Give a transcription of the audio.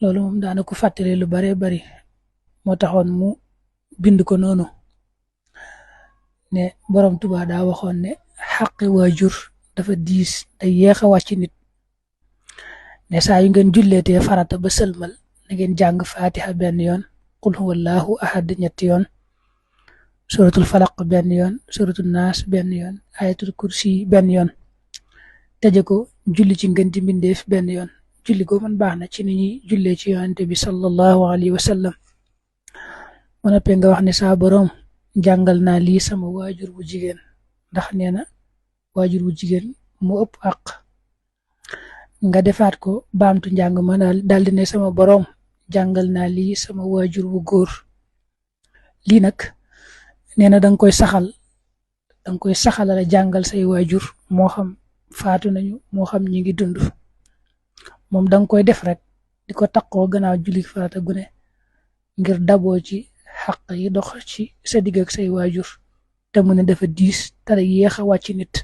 loolu moom daana ko fàttali lu bare bari moo taxoon mu bind ko noonu ne borom Tuubaa daa waxoon ne xaqi waajur dafa diis te yéex a wàcc nit ne saa yu ngeen julleetee farata ba sëlmal na ngeen jàng fatiha benn yoon qul huwallahu ahad ñetti yoon suratul falaq benn yoon suratul naas benn yoon ayatul kursi benn yoon tëje ko julli ci ngeen di mbindeef benn yoon julli ko man baax na ci ni ñuy jullee ci yonante bi sallallahu alayhi wa sallam mu noppee nga wax ne saa borom jàngal naa lii sama waajur bu jigéen ndax nee na waajur bu jigéen mu ëpp àq nga defaat ko baamtu njàng ma daal di ne sama borom jàngal naa lii sama waajur bu góor lii nag nee na danga koy saxalala jàngal say waajur moo xam faatu nañu moo xam ñi ngi dund moom danga koy def rek di ko taqoo gannaaw julli farata gu ne ngir daboo ci xaq yi dox ci sa digg ak say waajur te mu ne dafa diis te yéex a wàcc nit